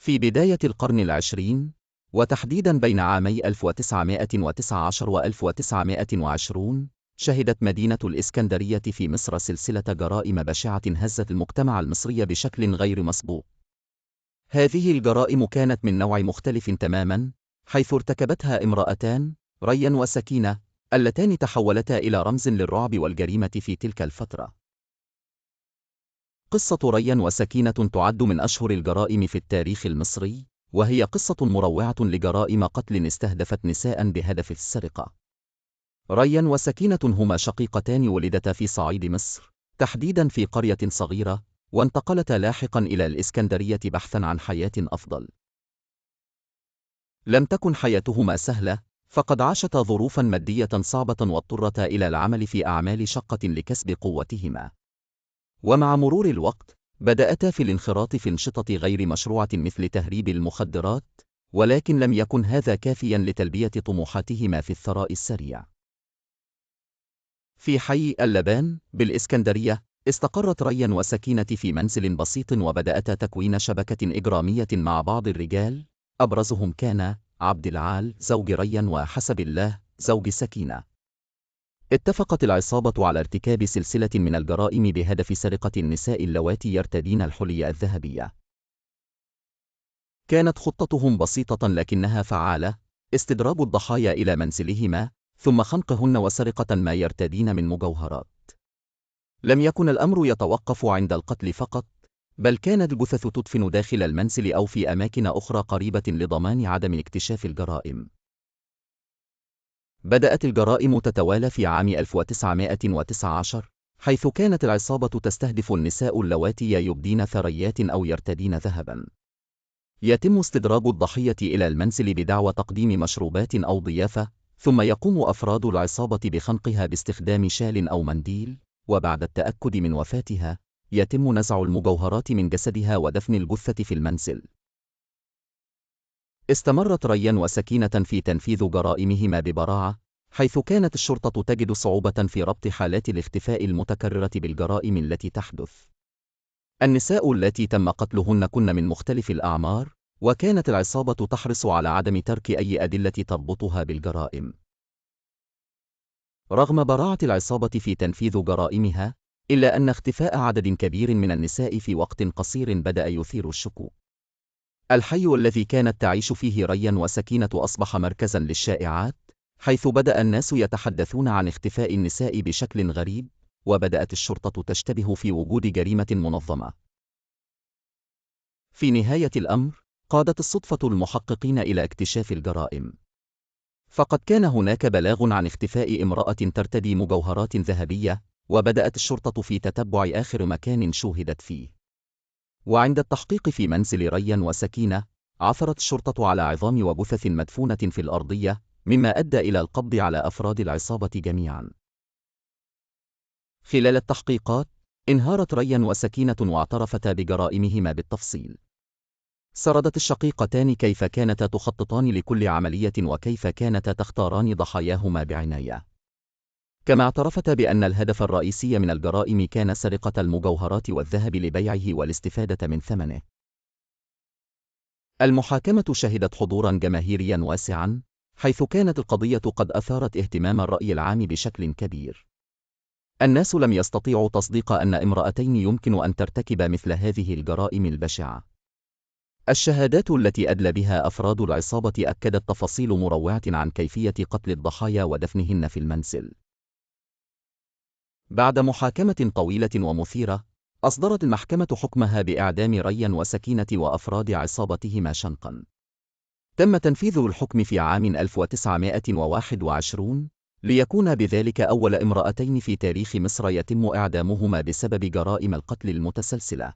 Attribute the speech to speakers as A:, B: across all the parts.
A: في بداية القرن العشرين، وتحديداً بين عامي 1919 و 1920، شهدت مدينة الإسكندرية في مصر سلسلة جرائم بشعة هزت المجتمع المصري بشكل غير مسبوق. هذه الجرائم كانت من نوع مختلف تماماً، حيث ارتكبتها امرأتان، ريان وسكينة، اللتان تحولتا إلى رمز للرعب والجريمة في تلك الفترة. قصة ريان وسكينة تعد من أشهر الجرائم في التاريخ المصري، وهي قصة مروعة لجرائم قتل استهدفت نساء بهدف السرقة. ريان وسكينة هما شقيقتان ولدتا في صعيد مصر، تحديداً في قرية صغيرة، وانتقلتا لاحقاً إلى الإسكندرية بحثاً عن حياة أفضل. لم تكن حياتهما سهلة، فقد عاشتا ظروفاً مادية صعبة واضطرتا إلى العمل في أعمال شقة لكسب قوتهما. ومع مرور الوقت، بدأتا في الانخراط في أنشطة غير مشروعة مثل تهريب المخدرات، ولكن لم يكن هذا كافياً لتلبية طموحاتهما في الثراء السريع. في حي اللبان بالإسكندرية، استقرت ريان وسكينة في منزل بسيط وبدأتا تكوين شبكة إجرامية مع بعض الرجال، أبرزهم كان عبد العال زوج ريان وحسب الله زوج سكينة. اتفقت العصابة على ارتكاب سلسلة من الجرائم بهدف سرقة النساء اللواتي يرتدين الحلي الذهبية. كانت خطتهم بسيطة لكنها فعالة: استدراج الضحايا إلى منزلهما، ثم خنقهن وسرقة ما يرتدين من مجوهرات. لم يكن الأمر يتوقف عند القتل فقط، بل كانت الجثث تدفن داخل المنزل أو في أماكن أخرى قريبة لضمان عدم اكتشاف الجرائم. بدأت الجرائم تتوالى في عام 1919، حيث كانت العصابة تستهدف النساء اللواتي يبدين ثريات أو يرتدين ذهباً. يتم استدراج الضحية إلى المنزل بدعوى تقديم مشروبات أو ضيافة، ثم يقوم أفراد العصابة بخنقها باستخدام شال أو منديل، وبعد التأكد من وفاتها، يتم نزع المجوهرات من جسدها ودفن الجثة في المنزل. استمرت ريان وسكينة في تنفيذ جرائمهما ببراعة، حيث كانت الشرطة تجد صعوبة في ربط حالات الاختفاء المتكررة بالجرائم التي تحدث. النساء التي تم قتلهن كن من مختلف الأعمار، وكانت العصابة تحرص على عدم ترك أي أدلة تربطها بالجرائم. رغم براعة العصابة في تنفيذ جرائمها، إلا أن اختفاء عدد كبير من النساء في وقت قصير بدأ يثير الشكوك. الحي الذي كانت تعيش فيه ريان وسكينة أصبح مركزاً للشائعات، حيث بدأ الناس يتحدثون عن اختفاء النساء بشكل غريب، وبدأت الشرطة تشتبه في وجود جريمة منظمة. في نهاية الأمر، قادت الصدفة المحققين إلى اكتشاف الجرائم. فقد كان هناك بلاغ عن اختفاء امرأة ترتدي مجوهرات ذهبية، وبدأت الشرطة في تتبع آخر مكان شوهدت فيه. وعند التحقيق في منزل ريان وسكينة، عثرت الشرطة على عظام وجثث مدفونة في الأرضية، مما أدى إلى القبض على أفراد العصابة جميعاً. خلال التحقيقات، انهارت ريان وسكينة واعترفتا بجرائمهما بالتفصيل. سردت الشقيقتان كيف كانتا تخططان لكل عملية وكيف كانتا تختاران ضحاياهما بعناية. كما اعترفتا بأن الهدف الرئيسي من الجرائم كان سرقة المجوهرات والذهب لبيعه والاستفادة من ثمنه. المحاكمة شهدت حضوراً جماهيرياً واسعاً، حيث كانت القضية قد أثارت اهتمام الرأي العام بشكل كبير. الناس لم يستطيعوا تصديق أن امرأتين يمكن أن ترتكب مثل هذه الجرائم البشعة. الشهادات التي أدلى بها أفراد العصابة أكدت تفاصيل مروعة عن كيفية قتل الضحايا ودفنهن في المنزل. بعد محاكمة طويلة ومثيرة، أصدرت المحكمة حكمها بإعدام ريان وسكينة وأفراد عصابتهما شنقاً. تم تنفيذ الحكم في عام 1921، ليكون بذلك أول امرأتين في تاريخ مصر يتم إعدامهما بسبب جرائم القتل المتسلسلة.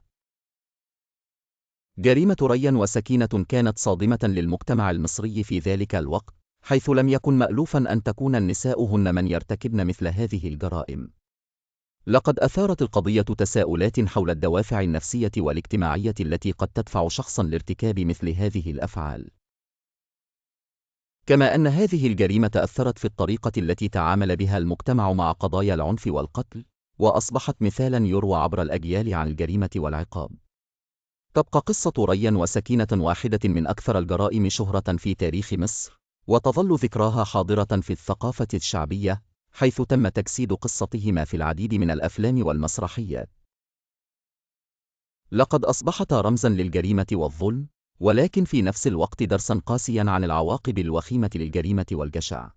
A: جريمة ريان وسكينة كانت صادمة للمجتمع المصري في ذلك الوقت، حيث لم يكن مألوفاً أن تكون النساء هن من يرتكبن مثل هذه الجرائم. لقد أثارت القضية تساؤلات حول الدوافع النفسية والاجتماعية التي قد تدفع شخصاً لارتكاب مثل هذه الأفعال. كما أن هذه الجريمة أثرت في الطريقة التي تعامل بها المجتمع مع قضايا العنف والقتل، وأصبحت مثالاً يروى عبر الأجيال عن الجريمة والعقاب. تبقى قصة ريان وسكينة واحدة من أكثر الجرائم شهرة في تاريخ مصر، وتظل ذكراها حاضرة في الثقافة الشعبية، حيث تم تجسيد قصتهما في العديد من الأفلام والمسرحيات. لقد أصبحتا رمزاً للجريمة والظلم، ولكن في نفس الوقت درساً قاسياً عن العواقب الوخيمة للجريمة والجشع.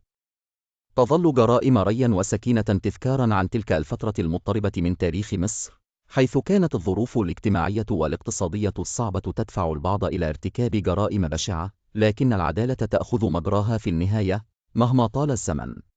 A: تظل جرائم ريان وسكينة تذكاراً عن تلك الفترة المضطربة من تاريخ مصر، حيث كانت الظروف الاجتماعية والاقتصادية الصعبة تدفع البعض إلى ارتكاب جرائم بشعة، لكن العدالة تأخذ مجراها في النهاية مهما طال الزمن.